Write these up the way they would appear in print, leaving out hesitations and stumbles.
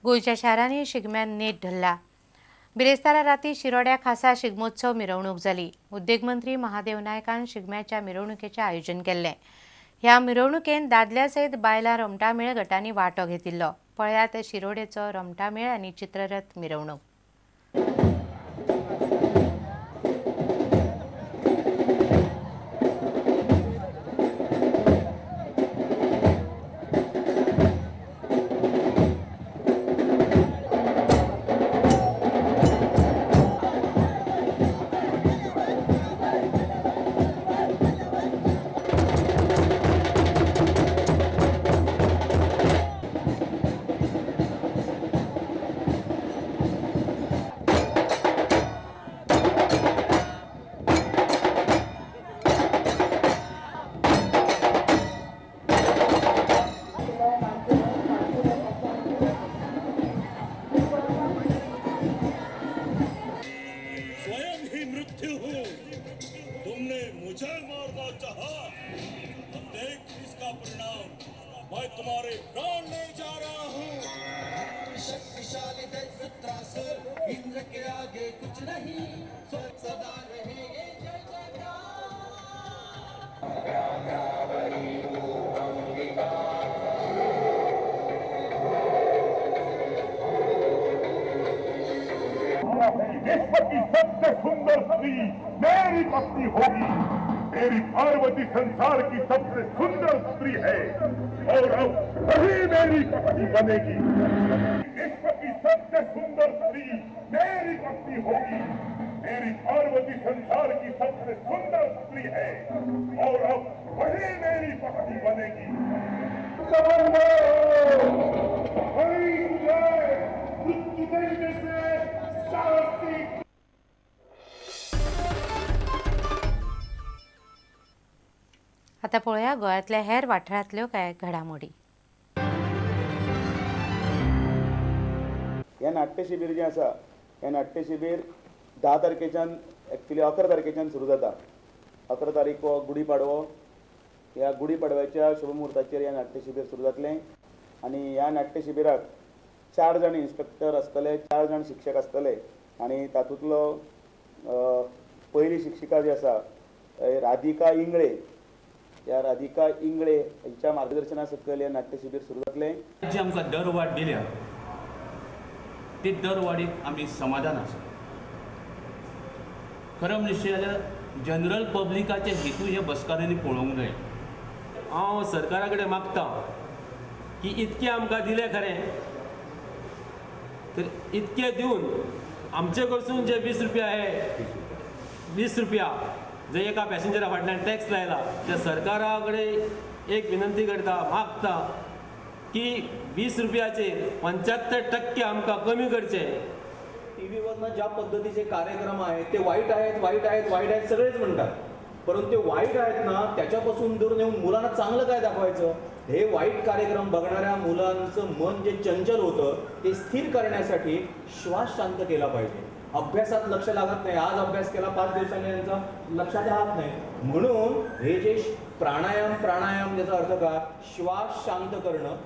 गोंयच्या शारांनी शिगम्यान नेट धरला. बिरेस्तारा राती शिरोड्या खासा शिगमोत्सव मिरवणूक जाली. उद्देगमंत्री महादेव नायकान शिगम्याच्या मिरवणुकेचें आयोजन केल्लें. ह्या मिरवणुकेन दादल्या सयत बायलां रोमटामेळ गटांनी वांटो घेतिल्लो. पळयात शिरोडेचो रोमटामेळ आनी चित्ररथ मिरवणूक. स्वयं ही मृत्यु हूँ, तुमने मुझे मारना चाहा, अब देख इसका परिणाम, मैं तुम्हारे प्राण ले जा रहा हूँ। शक्तिशाली दैत्य इंद्र के आगे कुछ नहीं, सदा रहे ये जय जयकार। विश्व की सबसे सुंदर स्त्री मेरी पत्नी होगी। मेरी पार्वती संसार की सबसे सुंदर स्त्री है और अब वही मेरी पत्नी बनेगी। विश्व की सबसे सुंदर स्त्री मेरी पत्नी होगी। मेरी पार्वती संसार की सबसे सुंदर स्त्री है और अब वही मेरी पत्नी बनेगी। आता पळोवया गोंयांतल्या हेर वाठारांतल्यो कांय घडामोडी. हें नाट्यशिबीर जें आसा, हें नाट्यशिबीर 10 तारखेच्यान एक्चुअली 11 तारखेच्यान सुरू जाता. 11 तारीख हो गुडी पाडवो. ह्या गुडी पाडव्याच्या शुभमुहूर्ताचेर हें नाट्यशिबीर सुरू जातलें आनी ह्या नाट्यशिबिराक 4 जाण इन्स्ट्रक्टर आसतले, 4 जाण शिक्षक आसतले आनी तातूंतलो पयली शिक्षिका जी आसा राधिका इंगळे, ह्या राधिका इंगळे हांच्या मार्गदर्शना सकयल हें नाट्यशिबीर सुरू जातलें. जी आमकां दरवाड दिल्या ती दरवाडीक आमी समाधान आसा. खरें म्हणशी जाल्यार जनरल पब्लिकाचे हेतू हे बसकारांनी पळोवंक जाय. हांव सरकारा कडेन मागता की इतकें आमकां दिलें खरें, तर इतकें दिवन आमचे कडसून जे 20 रुपया हे 20 रुपया जे एका पॅसेंजरा फाटल्यान टॅक्स लायला, त्या सरकारा कडेन एक विनंती करता, मागता की 20 रुपयाचेर 75% आमकां कमी करचे. टी व्हीवरनं ज्या पद्धतीचे कार्यक्रम आहेत ते वाईट आहेत, वाईट आहेत, वाईट आहेत सगळेच म्हणतात, परंतु ते वाईट आहेत ना त्याच्यापासून दूर नेऊन मुलांना चांगलं काय दाखवायचं. हे वाईट कार्यक्रम बघणाऱ्या मुलांचं मन जे चंचल होतं ते स्थिर करण्यासाठी श्वास शांत केला पाहिजे. अभ्यासात लक्ष लागत नाही, आज अभ्यास केला 5 दिवसांनी त्यांचा लक्षात राहत नाही, म्हणून हे जे प्राणायाम, प्राणायाम ज्याचा अर्थ का श्वास शांत करणं.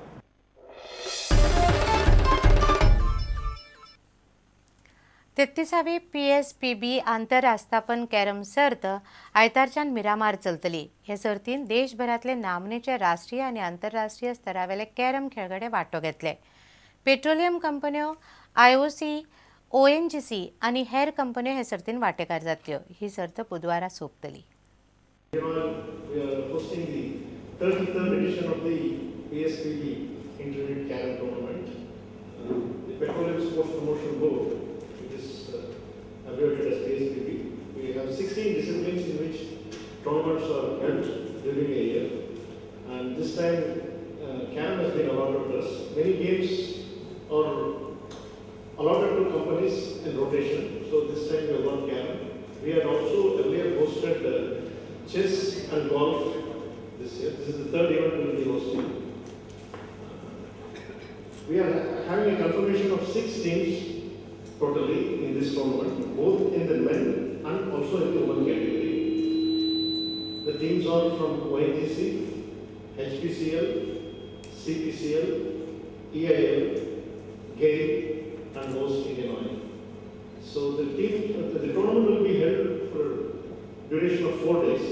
33वी PSPB आंतरआस्थापन कॅरम सर्त आयतारच्यान मिरामार चलतली. हे सर्तीन देशभरांतले नामनेचे राष्ट्रीय आनी आंतरराष्ट्रीय स्तरावेले कॅरम खेळगडे वांटो घेतले. पेट्रोलियम कंपन्यो, IOC, ONGC आनी हेर कंपन्यो हे सर्तीन वांटेकार जातल्यो. ही सर्त बुधवारा सोंपतली. We are hosting the 33rd edition of the PSPB Internet Carrom Tournament. The Petroleum Sports Promotion Board, which is abbreviated as PSPB. We have 16 disciplines in which tournaments are held during a year, and this time carrom has been allotted to us. Many games are allotted to companies in rotation, so this time we have got carrom. We had also earlier hosted chess and golf this year. This is the third event we will be hosting. We are having a confirmation of 6 teams totally in this tournament, both in the men and also in the women category. The teams are from ONGC, HPCL, CPCL, EIL, GAIL and host Indian Oil. So the team, the tournament will be held for a duration of 4 days.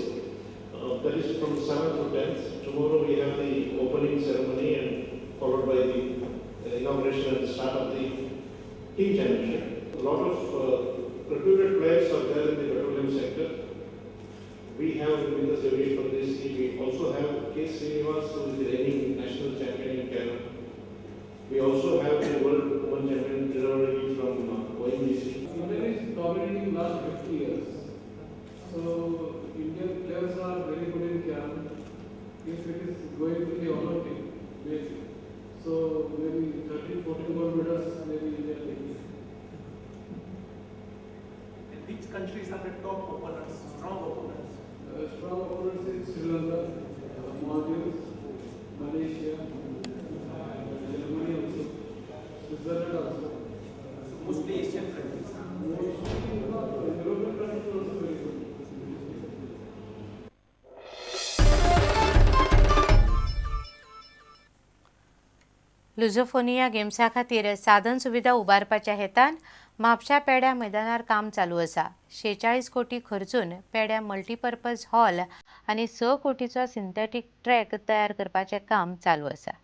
That is from 7th to 10th. Tomorrow we have the opening ceremony and followed by the inauguration and the start of the team championship. A lot of reputed players are there in the petroleum sector. We have with us Yogesh Pardesi. We also have K. Srinivas, who is the reigning national champion in Kerala. We also have the world women champion Tiruvallur from ONGC. India is dominating last 50 years. So Indian players are very good in carrom. If it is going to the Olympic basic, so maybe 13, 14 gold medals maybe India takes. And which countries are the top opponents, strong opponents? Strong opponents is Sri Lanka, Maldives, Malaysia, and Germany also, Switzerland also. So mostly Asian countries. Mostly European countries also very good. Lusofonia गेम्सा खातीर साधन सुविधा उबारपाच्या हेतान म्हापशा पेड्या मैदानार काम चालू आसा. 46 कोटी खर्चून पेड्या multipurpose hall आनी 6 कोटीचो सिंथेटीक ट्रॅक तयार करपाचें काम चालू आसा.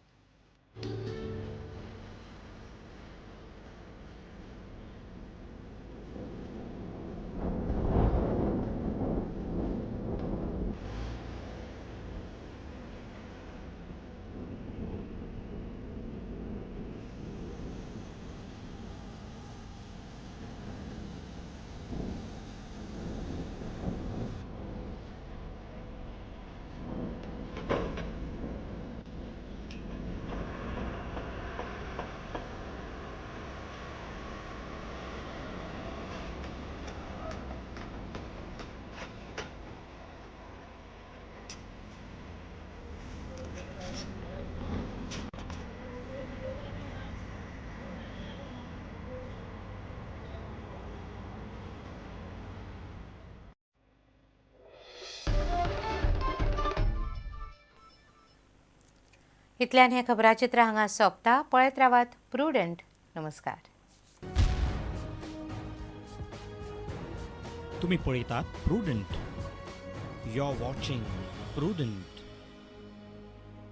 इतल्यान हें खबराचित्र हांगा सोंपता. पळयत रावात प्रुडंट. नमस्कार. तुम्ही पळयतात Prudent. You are watching Prudent.